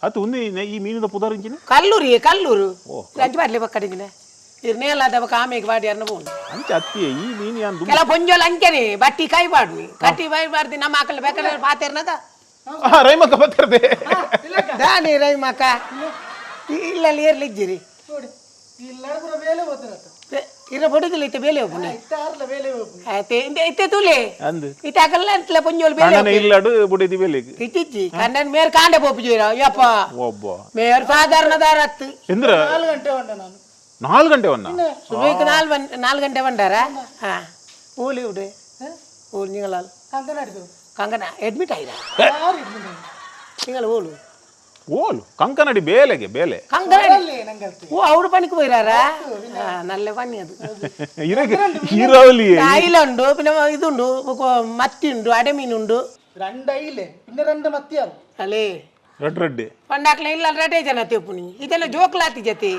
ಅದು ಒಂದು ಈ ಮೀನಿದ ಪುದರ್ ಇಂಚಿನ ಕಲ್ಲೂರಿ ಕಲ್ಲೂರು ಲಂಚ್ ಬಾಡ್ಲಿ ಬಕ್ಕಡಿಗಿನ ಇರ್ನೇಲಾದ ಬಕ್ಕ ಆಮೆಗೆ ಬಾಡಿ ಅನ್ನ ಬೋನು. ಅಂಚೆ ಅತ್ತಿಯೇ ಈ ಮೀನು ಯಾನ್ ದುಂಬು ಕೆಲ ಪೊಂಜೋಲ್ ಅಂಚನೆ ಬಟ್ಟಿ ಕೈ ಬಾಡ್ನಿ ಕಟ್ಟಿ ಬೈ ಬಾಡ್ದಿ ನಮ್ಮ ಆಕಲ್ ಬೇಕಾದ್ರೆ ಪಾತೇರ್ನದ. ಆ, ರೈಮಕ್ಕ ಬತ್ತಿರದೆ. ದಾನಿ ರೈಮಕ್ಕ ಇಲ್ಲ ಏರ್ಲಿಜ್ಜಿರಿ. ನೋಡಿ ಇಲ್ಲಾರು ಪೂರ ಬೇಲೆ ಹೋಗ್ತಾರತ್ತ. ಇರ ಬಡುದಿಲ್ಲ ಇತ್ತೆ ಬೇಲೆ ಹೋಗುನೆ. ಇತ್ತಾರ್ಲ ಬೇಲೆ ಹೋಗ್ಪುನಿ. ಆಯ್ತೆ ಇತ್ತೆ ತುಲೆ. ಅಂದ್ ಇತ್ತೆ ಅಕಲ್ಲ ಅಂತಲ ಪೊಂಜೋಲ್ ಬೇಲೆ. ಕಣ್ಣನ ಇಲ್ಲಡು ಬುಡಿದಿ ಬೇಲೆಗ್. ಇತ್ತಿಜ್ಜಿ ಕಣ್ಣನ್ ಮೇರ್ ಕಾಂಡೆ ಪೋಪು ಯಪ್ಪ. ಒಬ್ಬ ಮೇರ್ ಸಾಧಾರಣದಾರತ್ತು. ಎಂದ್ರ? 4 ಗಂಟೆ ಉಂಡ ನಾನು. 4 ಗಂಟೆ ವನ್ನ? ಸುಬೇಕ್ 4 ಗಂಟೆ ಬಂಡಾರ. ಹಾ ಊಲಿ ಉಡೆ ಊರು ನಿಂಗಳ. ಕಂಕನಾಡಿದು. ಕಂಗನ ಅಡ್ಮಿಟ್ ಆಯ್ರಾ? ಯಾರು ಇಡ್ತೀನಿ? ನಿಂಗಳ ಓಲು? ಓಲು ಕಂಕನಡಿ ಬೇಲೆಗೆ ಬೇಲೆ. ಕಂಗನ. ಅಲ್ಲೇ ನಂಗಲ್ತಿ. ಓ ಅವ್ರು ಪಣಿക്ക് പോയിരാ. നല്ല പണി അത്. ಇರಗೆ ಇರವಲಿ. അയില ഉണ്ട്, പിന്നെ ഇതുണ്ട്, മത്തി ഉണ്ട്, അടമീനുണ്ട്. രണ്ട് അയിലേ പിന്നെ രണ്ട് മത്തിയാവും. അല്ലേ? ರಡ್ ರಡ್ಡೆ. ಪಂಡಾಕ್ಲೆ ಇಲ್ಲ ರಡೇ ಜನ ತೆಪ್ಪುನಿ ಇದೆಲ್ಲ ಜೋಕ್ಲಾತಿ ಜತೆ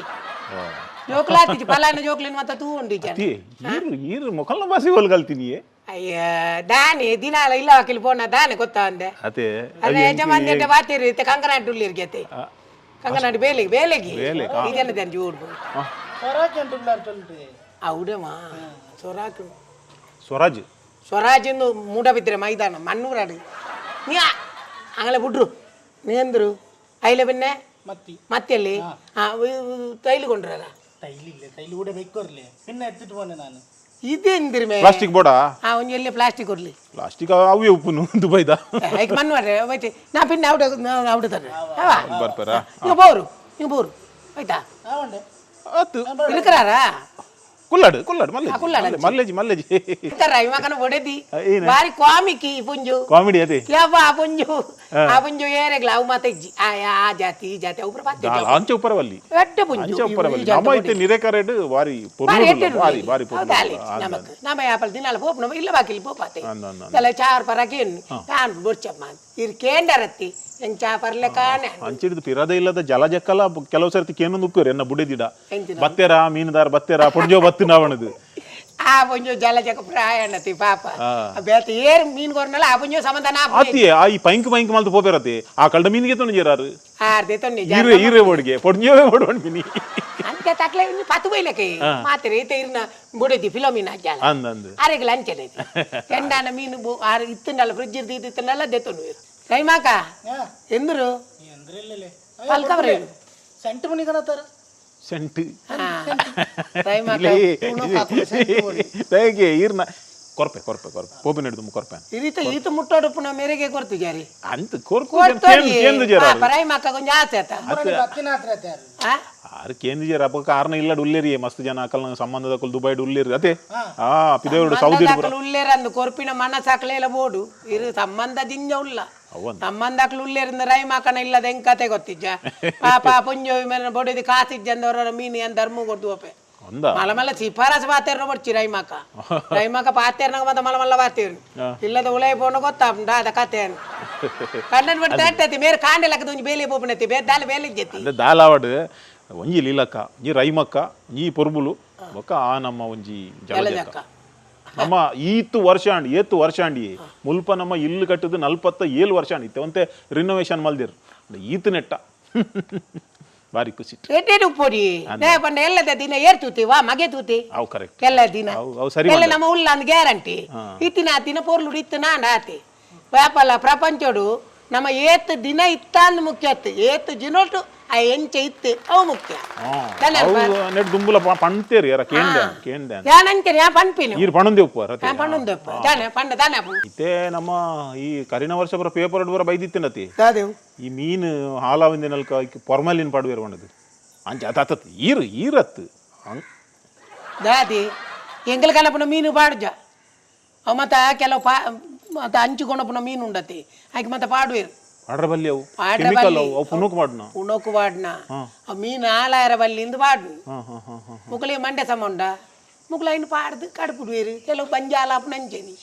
ಜೋಕ್ಲಾತಿ ಪಲಾನ ಜೋಕ್ಲಿನ ಮತ್ತೆ ತೂ ಉಂಡು ಜನ. ಅತಿ ಈರು ಈರು ಮೊಕಲ್ನ ಬಾಸಿ ಹೋಲ್ ಕಲ್ತೀನಿ. ಅಯ್ಯ ದಾನಿ ದಿನಾಲ ಇಲ್ಲ ಹಾಕಿಲ್ ಪೋನ ದಾನೆ ಗೊತ್ತಾ ಅಂದೆ. ಅದೇ. ಅದೇ ಯಜಮಾನ್ ಬಾತೇರಿ ಇತ್ತೆ ಕಂಕನಾಡಿ ಉಳ್ಳಿರ್ ಜತೆ ಕಂಕನಾಡಿ ಬೇಲೆಗೆ ಬೇಲೆಗೆ. ಬೇಲೆ, ಇದೆಲ್ಲ ದನ್ ಜೋಡ್ಬು. ಸೊರಾಕಿ ಉಂಟು ಚೊಲ್ಟಿ. ಅವಡಮ್ಮ ಸೊರಾಕು. ಸ್ವರಾಜ್. ಸ್ವರಾಜ್ ಎಂದು ಮೂಡಬಿದ್ರೆ ಮೈದಾನ ಮಣ್ಣೂರಾಡು ನೀ ಅಂಗಲೆ ಬಿಡ್ರು ನೇಂದ್ರು ಅಯ್ಲೆ ಬಿನ್ನೆ. ಮತ್ತಿ. ಮತ್ತೆಲ್ಲಿ ತೈಲು ಕೊಂಡ್ರಲ್ಲ. ತೈಲಿಲ್ಲ, ತೈಲು ಕೂಡ ಬೆಕ್ಕೋರ್ಲೆ പിന്നെ ಎತ್ತಿಟ್ಟು ಪೋನೆ ನಾನು. ಇದೇಂದಿರ್ಮೆ? ಪ್ಲಾಸ್ಟಿಕ್ ಬೋಡ. ಆ ಒಂಜಿ ಎಲ್ಲಿ ಪ್ಲಾಸ್ಟಿಕ್ ಕೊಡ್ಲಿ. ಪ್ಲಾಸ್ಟಿಕ್ ಅವೇ ಉಪ್ಪುನು ದುಬೈದ. ಐಕ್ ಮಣ್ಣು ಮಾಡ್ರೆ ಹೋಯ್ತು ನಾ ಪಿನ್ನೆ ಅವಡ ಅವಡ ತರ್ರೆ ಅವಾ. ಬರ್ಪರ. ನೀವು ಬೋರು ನೀವು ಬೋರು ಆಯ್ತಾ? ಆವಂಡೆ. ಆತು. ಇರುಕರಾರಾ? ಕುಲ್ಲಾಡು ಕುಲ್ಲಾಡು ಮಲ್ಲೇಜಿ. ಕುಲ್ಲಾಡು. ಮಲ್ಲೇಜಿ ಮಲ್ಲೇಜಿ. ಇರ್ತಾರ ಇವಾಗ ಒಡೆದಿ. ಏನ? ಬಾರಿ ಕಾಮಿಕ್ ಈ ಪುಂಜು. ಕಾಮಿಡಿ ಅದೇ. ಯವ್ವ ಆ ಪುಂಜು ಆ ಪುಂಜು ಏರೆಗ್ಲ ಅವು ಮಾತ ಇಜ್ಜಿ ಆ ಆ ಜಾತಿ ಈ ಜಾತಿ ಅವು ಪಾತೆ. ಅಂಚೆ ಉಪ್ಪರವಲ್ಲಿ. ಎಡ್ಡೆ ಪುಂಜು. ಅಂಚೆ ಉಪ್ಪರವಲ್ಲಿ ನಮ್ಮ ಇತ್ತೆ ನಿರೆಕರೆಡ್ ಬಾರಿ ಬಾರಿ ಪೊರ್ಲು. ಎಡ್ಡೆ. ಬಾರಿ ಬಾರಿ ಪೊರ್ಲು. ಹೌದಾ? ನಮಕ್ ನಮ್ಮ ಯಾಪಲ್ ದಿನಾಲ ಪೋಪ್ ನಮ್ಮ ಇಲ್ಲ ಬಾಕಿಲ್ ಪೋಪಾತೆ. ಅಂದ್ ಅಂದ್ ಅಂದ್. ಎಲ್ಲ ಚಾರ್ ಪರಕೇನು ತಾನ್ ಬೊಡ್ಚಮ್ಮ ಇರ್ ಕೇಂಡರತ್ತಿ ಎಂಚ ಪರ್ಲೆ ಕಾಣೆ. ಅಂಚಿಡಿದು ಪಿರದ ಇಲ್ಲದ ಜಲಜಕ್ಕಲ ಕೆಲವು ಸರ್ತಿ ಕೇನೊಂದು ಉಪ್ಪೇರು ಎನ್ನ ಬುಡೆದಿಡ. ಎಂಚಿನ? ಬತ್ತೇರ ಮೀನುದಾರ ಬತ್ತೇರ ಪೊಡ್ಜೋ ಬತ್ತು ನಾವಣದು. ಆ ಪುಂಜು ಜಲಜಕ ಪ್ರಾಯಣತಿ ಪಾಪ ಬೇತ ಏರ್ ಮೀನ್ ಕೊರ್ನಲ್ಲ ಆ ಪುಂಜು ಸಮಾಧಾನ ಆಪುಜಿ. ಆತಿಯೇ ಆ ಈ ಪೈಂಕ್ ಪೈಂಕ್ ಮಲ್ತು ಪೋಪೇರತಿ ಆ ಕಳ್ದ ಮೀನಿಗೆ ತೊಂದು ಜೇರಾರು. ಆರ್ದೆ ತೊನ್ನಿ. ಈರೆ ಈರೆ ಬೋಡಿಗೆ ಪೊಡ್ಜೋವೇ ಬೋಡು ಮೀನಿ. ಅಂಚೆ ತಕ್ಲೆ ಒಂಜಿ ಪತ್ತು ಬೈಲಕ್ಕೆ ಮಾತ್ರೆ ಇತ್ತೆ ಇರ್ನ ಬುಡೆದಿ ಫಿಲೋಮಿನ ಜಾಲ. ಅಂದ್ ಅಂದ್. ಅರೆಗ್ಲ ಅಂಚನೆ ಎಂಡಾನ ಮೀನು ಆರು ಇತ್ತಂಡಲ್ಲ ಫ್ರಿಜ್ ಇರ್ದು ಇದು ಇತ್ತಂಡಲ್ಲ ದೆತ್ತೊಂಡು ರೈಮಾಕ. ಹಾ. ಎಂದರು? ಎಂದ್ರೆ ಇಲ್ಲಲೇ. ಪಲ್ಕವ್ರೆ. ಸೆಂಟ್ ಮನಿ ಕಣತಾರ. ಸೆಂಟ್. ರೈಮಾಕ. ಹೇಗೆ ಈರ್ನ ಕೊರ್ಪೆ ಕೊರ್ಪೆ ಕೊರ್ಪೆ ಪೋಪಿನ ಹಿಡಿದು ಕೊರ್ಪೆ. ಇರಿತ ಈತ ಮುಟ್ಟೋಡು ಮೇರೆಗೆ ಕೊರ್ತು ಜಾರಿ. ಅಂತ ಕೊರ್ಪು ಕೇಂದ್ರ ಜೇರಾರು. ಪಾಪ ರೈಮಾಕ ಕೊಂಚ ಆಸೆ ಆತ. ಬತ್ತಿನ ಹತ್ರ ಯಾರು? ಆ? ಆರು ಕೇಂದ್ರ ಜೇರ ಅಪ್ಪಕ್ಕ ಆರ್ನ ಇಲ್ಲಡ್ ಉಲ್ಲೇರಿ ಮಸ್ತ್ ಜನ ಅಕಲ್ನ ಸಂಬಂಧದ ಕುಲ್ ದುಬೈಡ್ ಉಲ್ಲೇರಿ ಅದೇ ಆ ಪಿದೇವಡು ಸೌದಿ. ಸಂಬಂಧದಾಕಲು ಉಲ್ಲೇರಂದು ಕೊರ್ಪಿನ ಮನಸಾಕ್ಲೇಲ ಬೋಡು ಇರು ಸಂಬಂಧ ದಿಂಜ ಉಲ್ಲ. ಅವಂದ್. ಸಂಬಂಧಕ್ಲು ಉಲ್ಲೇರಿಂದ ರೈಮಾಕನ ಇಲ್ಲದ ಎಂಕತೆ ಗೊತ್ತಿಜ್ಜ ಪಾಪ ಪುಂಜೋ ಮೇರೆ ಬೊಡೆದಿ ಕಾಸಿಜ್ಜಂದವರ ಮೀನು ಎಂದ ಧರ್ಮ ಕೊಡ್ದು ಒಪ್ಪೆ. ಒಂದ. ಮಲ ಮಲ್ಲ ಶಿಫಾರಸು ಪಾತೇರ್ನ ಬಡ್ಚಿ ರೈಮಾಕ ರೈಮಾಕ ಪಾತೇರ್ನಾಗ ಮತ್ತೆ ಮಲ ಮಲ್ಲ ಪಾತೇರು ಇಲ್ಲದ ಉಲೈ ಪೋನ ಗೊತ್ತಾ ಅದ ಕತೆ ಕಣ್ಣನ್ ಬಡ್ತಾ ಇರ್ತೈತಿ ಮೇರೆ ಕಾಂಡೆ ಲಕ್ಕದ ಒಂಜಿ ಬೇಲೆ ಪೋಪನತಿ ಬೇರೆ ದಾಲ ಬೇಲೆ ಇಜ್ಜತಿ. ಅಂದ್ರೆ ದಾಲಾವಡ್ ಒಂಜಿ ಲೀಲಕ್ಕ ಒಂಜಿ ರೈಮಕ್ಕ ಒಂಜಿ ಪೊರ್ಬುಲು ಬೊಕ್ಕ ಆ ನಮ್ಮ ಒಂಜಿ ಜಲಜಕ್ಕ. ಜಲಜಕ್ಕ. ನಮ್ಮ ಈತು ವರ್ಷ ಆಂಡ್ ಏತು ವರ್ಷ ಆಂಡಿ ಮುಲ್ಪ ನಮ್ಮ ಇಲ್ಲು ಕಟ್ಟದು 47 ವರ್ಷ ಆಂಡ್ ಇತ್ತೆ ಒಂತೆ ರಿನೋವೇಷನ್ ಮಲ್ದಿರ್ ಈತು ನೆಟ್ಟ ಬಾರಿ ಖುಷಿ. ಎಡ್ಡೆ ಉಪ್ಪೊಡಿ ನೇ ಪಂಡ ಎಲ್ಲದ ದಿನ ಏರ್ ತೂತಿ ವಾ ಮಗೆ ತೂತಿ. ಅವು ಕರೆಕ್ಟ್. ಎಲ್ಲ ದಿನ. ಅವು ಅವು ಸರಿ. ಎಲ್ಲ ನಮ್ಮ ಉಲ್ಲ ಅಂದ್ ಗ್ಯಾರಂಟಿ ಇತ್ತಿನ ದಿನ ಪೊರ್ಲುಡು ಇತ್ತು ನಾಂಡ ಆತಿ ವ್ಯಾಪಾರ ಪ್ರಪಂಚೋಡು ನಮ್ಮ ಏತ್ ದಿನ ಇತ್ತಾಂದ್ ಮುಖ್ಯ ಅತ್ತು ಏತ್ ಜಿನೋಟು ಆ ಎಂಚೆ ಇತ್ತು ಅವು ಮುಖ್ಯ. ಅವು ನೆಟ್ ದುಂಬುಲ ಪಣ್ತೇರಿ ಯಾರ ಕೇಂದ್ರ ಕೇಂದ್ರ. ಯಾನ್ ಅಂಚನೆ ಯಾ ಪನ್ಪಿನ. ಈರ್ ಪಣೊಂದೆ ಉಪ್ಪು ರತೆ. ಯಾ ಪಣ್ಣೊಂದಪ್ಪ ದಾನೆ ಪಂಡ ದಾನೆ ಅಪ್ಪು. ಇತ್ತೆ ನಮ್ಮ ಈ ಕರಿನ ವರ್ಷ ಬರ ಪೇಪರ್ ಬರ ಬೈದಿತ್ತಿನತಿ. ದಾದೆವು. ಈ ಮೀನು ಹಾಲಾವಿಂದಿನಲ್ಕ ಫಾರ್ಮಾಲಿನ್ ಪಾಡುವೇರು ಪಂಡದು ಅಂಚ ಅತ್ತ ಅತ್ತತ್ ಈರು ಈರತ್ತು ದಾದಿ ಎಂಗಲ್ ಕನಪುನ ಮೀನು ಪಾಡುಜ ಅವು ಮತ್ತೆ ಕೆಲವು ಪಾ ಮತ್ತೆ ಅಂಚು ಕೊಣಪುನ ಮೀನು ಉಂಡತಿ ಆಯ್ಕೆ ಮತ್ತೆ ಪಾಡುವೇರು. ಪಾಡ್ರ ಬಲ್ಲಿ ಅವು. ಪಾಡ್ರ ಕೆಮಿಕಲ್. ಬಲ್ಲಿ. ಅವು ಅವು ಪುನುಕ್ ಮಾಡುನ. ಉಣೋಕು ಪಾಡ್ನ ಆ ಮೀನು ಆಲಾಯರ ಬಲ್ಲಿಂದು ಪಾಡು. ಹಾಂ ಹಾಂ ಹಾಂ ಹಾಂ. ಮುಕ್ಕಳಿಗೆ ಮಂಡೆ ಸಮ ಉಂಡ ಮುಕ್ಕಳ ಇನ್ನು ಪಾಡ್ದು ಕಡುಪುಡುವೇರು ಕೆಲವು ಬಂಜಾಲ ನಂಚೇನಿ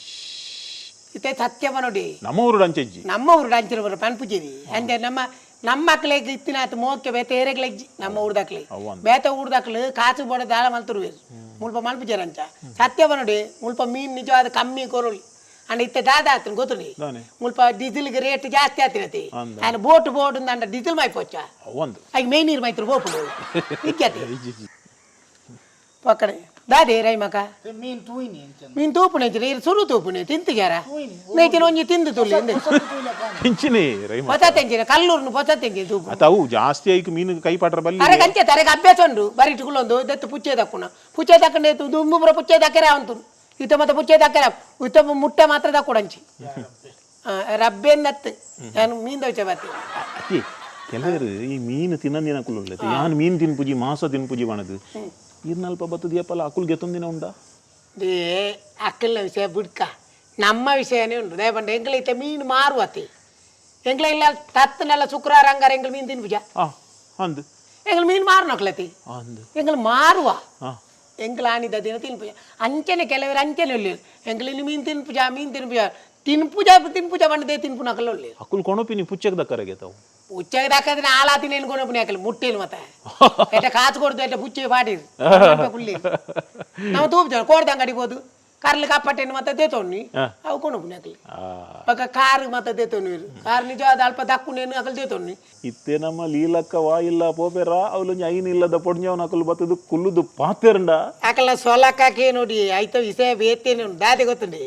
ಇತ್ತೆ ಸತ್ಯ ನೋಡಿ. ನಮ್ಮ ಊರು ಅಂಚೆಜ್ಜಿ. ನಮ್ಮ ಊರು ಅಂಚಿನ ಬರ ಪನ್ಪುಜೇರಿ ಅಂಚೆ ನಮ್ಮ ನಮ್ಮ ಮಕ್ಕಳಿಗೆ ಇತ್ತಿನಾತು ಮೋಕೆ ಬೇತೆ ಏರೆಗ್ಲೆಜ್ಜಿ ನಮ್ಮ ಊರ್ದಕ್ಲೆ. ಅವ್ವಂದ್. ಬೇತೆ ಊರ್ದಕ್ಲು ಕಾಸು ಬೋಡ ದಾಳ ಮಲ್ತುರುವೇರು ಮುಲ್ಪ ಮಲ್ಪುಜೇರು ಅಂಚ ಸತ್ಯ ನೋಡಿ ಮುಲ್ಪ ಮೀನು ನಿಜವಾದ ಕಮ್ಮಿ ಕೊರೊಳಿ. ಅಂಡ ಇತ್ತೆ ದಾದ ಆತನ ಗೊತ್ತುಂಡಿ? ದಾನೆ? ಮುಲ್ಪ ಡೀಸೆಲ್ಗೆ ರೇಟ್ ಜಾಸ್ತಿ ಆತಿರತಿ. ಅಂದ. ಆಯ್ನ ಬೋಟ್ ಬೋಟ್ ಅಂಡ ಡೀಸೆಲ್ ಮೈಪೋಚ. ಒಂದು. ಐಕ್ ಮೇಯ್ ನೀರು ಮೈತ್ರು ಬೋಪುಡು ಇಕ್ಯತಿ ಪಕ್ಕಡೆ ದಾದೆ ರೈಮಕ. ಮೀನ್ ತೂಯಿನಿ ಎಂಚ? ಮೀನ್ ತೂಪುನೆ ಇರು ಸುರು ತೂಪುನೆ ತಿಂತಿಗ್ಯಾರ ನೇಚಿನ ಒಂಜಿ ತಿಂದು ತುಲ್ಲಿ ಇಂದೆ. ಇಂಚಿನಿ ರೈಮ. ಹೊಸ ತೆಂಚಿನ ಕಲ್ಲೂರ್ನು ಹೊಸ ತೆಂಚಿನ ತೂಪು. ಅತ್ತ ಅವು ಜಾಸ್ತಿ ಐಕ್ ಮೀನು ಕೈ ಪಾಟ್ರ ಬಲ್ಲಿ. ಅರೆ ಕಂಚೆ ತರೆಗೆ ಅಭ್ಯಾಸ ಉಂಡು ಬರಿಟ್ ಕುಲ್ಲೊಂದು ದತ್ತು ಪುಚ್ಚೆ ದಕ್ಕುನ ಪುಚ್ಚೆ ದಕ್ಕಂಡೆ ದುಂಬು ಪೂರ ಪುಚ್ಚೆ ದಕ್ಕರೆ ಅವಂತು ಇತ್ತ ಮತ್ತೆ ಪುಚ್ಚೆ ದಕ್ಕರೆ ಇತ್ತ ಮುಟ್ಟೆ ಮಾತ್ರ ದಕ್ಕುಡಂಚಿ ರಬ್ಬೆನ್ನತ್ತು ನಾನು ಮೀನ್ ದೋಚೆ ಬತ್ತಿ. ಅತಿ ಕೆಲವರು ಈ ಮೀನು ತಿನ್ನಂದಿನ ಅಕುಲು ಉಳ್ಳತೆ ಯಾನ್ ಮೀನು ತಿನ್ಪುಜಿ, ಮಾಂಸ ತಿನ್ಪುಜಿ ಬಣದು ಇರ್ನಲ್ಪ ಬತ್ತದ ಯಪ್ಪಲ ಅಕುಲ್ ಗೆತ್ತೊಂದಿನ ಉಂಡಾ? They ಅಕ್ಕಲ್ನ ವಿಷಯ ಬುಡ್ಕ, ನಮ್ಮ ವಿಷಯನೇ ಉಂಡು. ದಯಪಂಡ ಎಂಕ್ಲ ಇತ್ತೆ ಮೀನು ಮಾರುವತಿ ಎಂಕ್ಲ ಇಲ್ಲ ತತ್ತನೆಲ್ಲ ಶುಕ್ರವಾರ ಅಂಗಾರ ಎಂಕ್ಲ ಮೀನು ತಿನ್ಪುಜ. ಆ ಅಂದ್. ಎಂಕ್ಲ ಮೀನು ಮಾರುನಕ್ಲತಿ. ಅಂದ್. ಎಂಕ್ಲ ಮಾರುವ. ಆ. ಎಂಕ್ಲ ಆನಿದ ದಿನ ತಿನ್ಪುಜ. ಅಂಚನೆ ಕೆಲವರು ಅಂಚನೆ ಉಲ್ಲೇರು, ಎಂಕ್ಲ ಇನ್ನು ಮೀನು ತಿನ್ಪುಜ, ಮೀನು ತಿನ್ಪುಜ, ತಿನ್ಪುಜ ತಿನ್ಪುಜ ಬಂಡದೆ ತಿನ್ಪುನಕಲ್ಲ ಉಲ್ಲೇರು. ಅಕುಲ್ ಕೊಣಪಿನಿ ಪುಚ್ಚಕ್ ದಕ್ಕರೆಗೆ ತಾವು. ಪುಚ್ಚಗೆ ದಾಕದ್ರೆ ಆಲಾತಿನ ಏನು ಕೊನಪುನಿ ಹಾಕಲಿ ಮುಟ್ಟೇನು ಮತ್ತೆ ಎಟ್ಟ ಕಾಸು ಕೊಡ್ದು ಎಟ್ಟ ಪುಚ್ಚೆ ಪಾಡಿರು ಕುಲ್ಲಿ ನಾವು ತೂಪು ಕೋಡ್ದ ಅಂಗಡಿ ಹೋದು ಕರ್ಲಿ ಕಪ್ಪಟ್ಟೆನು ಮತ್ತೆ ದೇತೋಣ್ಣಿ. ಅವು ಕೊನಪುನಿ ಹಾಕಲಿ. ಆ. ಪಕ್ಕ ಕಾರ್ ಮತ್ತೆ ದೇತೋಣ್ಣಿ, ಕಾರ್ ನಿಜವಾದ ಅಲ್ಪ ದಕ್ಕುನೇನು ಅಕಲ್ ದೇತೋಣ್ಣಿ. ಇತ್ತೆ ನಮ್ಮ ಲೀಲಕ್ಕ ವಾ ಇಲ್ಲ ಪೋಪೆರ ಅವಲೊಂಜಿ ಐನ್ ಇಲ್ಲದ ಪೊಡ್ಂಜವನ ಅಕುಲು ಬತ್ತದು ಕುಲ್ಲುದು ಪಾತೆರಂಡ. ಅಕಲ್ನ ಸೊಲಕ್ಕಾಕಿ ನೋಡಿ ಆಯ್ತು ವಿಷಯ ಬೇತೇನೆ ಉಂಟು ದಾದೆ ಗೊತ್ತುಂಡಿ.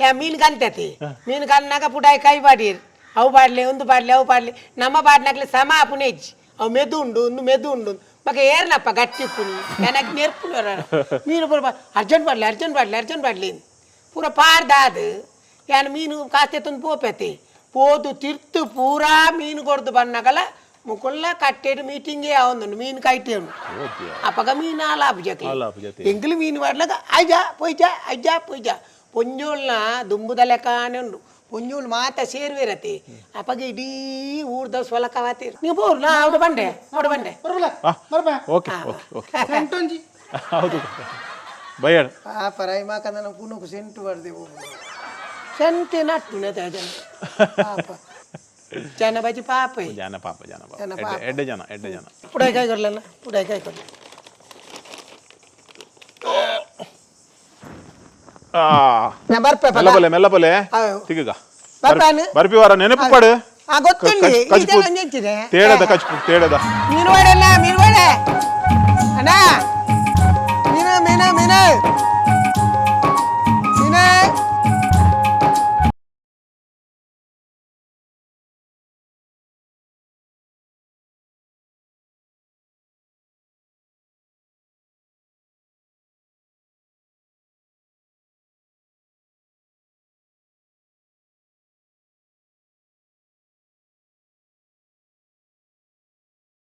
ಯಾ ಮೀನು ಕಂತತಿ ಮೀನು ಕನ್ನಾಗ ಪುಟಾಯಿ ಕೈ ಬಾಡಿರ್ ಅವು ಬಾಡ್ಲಿ ಒಂದು ಬಾಡ್ಲಿ ಅವು ಬಾಡ್ಲಿ ನಮ್ಮ ಬಾಡ್ನಾಗ್ಲಿ ಸಮ ಆಪುನೇಜ್ ಅವು ಮೆದು ಉಂಡು ಒಂದು ಮೆದು ಉಂಡು ಮಗ ಏರ್ನಪ್ಪ ಗಟ್ಟಿ ಉಪ್ಪುನಿ ನನಗೆ ನೆರ್ಪುನು ಮೀನು ಪೂರ ಅರ್ಜೆಂಟ್ ಬಾಡ್ಲಿ ಅರ್ಜೆಂಟ್ ಬಾಡ್ಲಿ ಅರ್ಜೆಂಟ್ ಬಾಡ್ಲಿ ಪೂರ ಪಾರ್ದಾದು ಯಾನ್ ಮೀನು ಕಾಸ್ತೆ ತಂದು ಪೋಪೆತಿ ಪೋದು ತಿರ್ತು ಪೂರಾ ಮೀನು ಕೊಡ್ದು ಬನ್ನಗಲ ಮುಕುಲ್ಲ ಕಟ್ಟೆಡ್ ಮೀಟಿಂಗೇ ಆವೊಂದುಂಡು ಮೀನು ಕೈಟೆ ಉಂಡು. ಅಪಗ ಮೀನು ಆಲಾಪು ಜಕ್ಲಿ. ಆಲಾಪು ಜತೆ. ಎಂಕ್ಲು ಮೀನು ಮಾಡ್ಲಾಗ ಅಜ್ಜ ಪೊಯ್ಜ ಅಜ್ಜ ಪೊಯ್ಜ ಪೊಂಜೋಳ್ನ ದುಂಬುದ ಲೆಕ್ಕನೇ ಉಂಡು. ಪೊಂಜೋಳು ಮಾತ ಸೇರುವಿರತಿ ಅಪಗ ಇಡೀ ಊರ್ದ ಸೊಲಕವಾತಿ ನೀವು ಬೋರ್ ನಾ ಅವಡು ಬಂಡೆ ಅವಡು ಬಂಡೆ. ಬರಬಲ ಬರಬ. Okay okay okay. ಸೆಂಟೊಂಜಿ. ಹೌದು ಬಯ್ಯಾಡ. ಪಾಪ ರೈಮಾಕಂದ ಪುನಕು ಸೆಂಟು ಬರ್ದೆ ಸೆಂಟೆ ನಟ್ಟು ಜನ ಪಾಪ ಜನ ಬಜಿ ಪಾಪ. ಜನ ಪಾಪ ಜನ ಪಾಪ. ಜನ. ಎಡ್ಡೆ ಎಡ್ಡೆ ಜನ ಎಡ್ಡೆ ಜನ. ಪುಡಾಯಿ ಕಾಯಿ ಕೊಡ್ಲಲ್ಲ ಪುಡಾಯಿ ಕಾಯಿ ಕೊಡ್ಲ. ಆ. ನಾ ಬರ್ಪೆ. ಮೆಲ್ಲಪಲೆ ಮೆಲ್ಲಪಲೆ. ಆಯ್. ತಿಗಗ. ಬರ್ಪಾನು. ಬರ್ಪಿ ವಾರ ನೆನಪು ಪಾಡು. ಆ ಗೊತ್ತುಂಡಿ. ಕಚ್ಪು. ಇದೆಲ್ಲ ಒಂಜೆಂಚಿದೆ. ತೇಡದ ಕಚ್ಪು ತೇಡದ. ಮೀನು ಬೇಡ ಮೀನು ಬೇಡ ಅಣ್ಣ, ಮೀನು ಮೀನು ಮೀನು.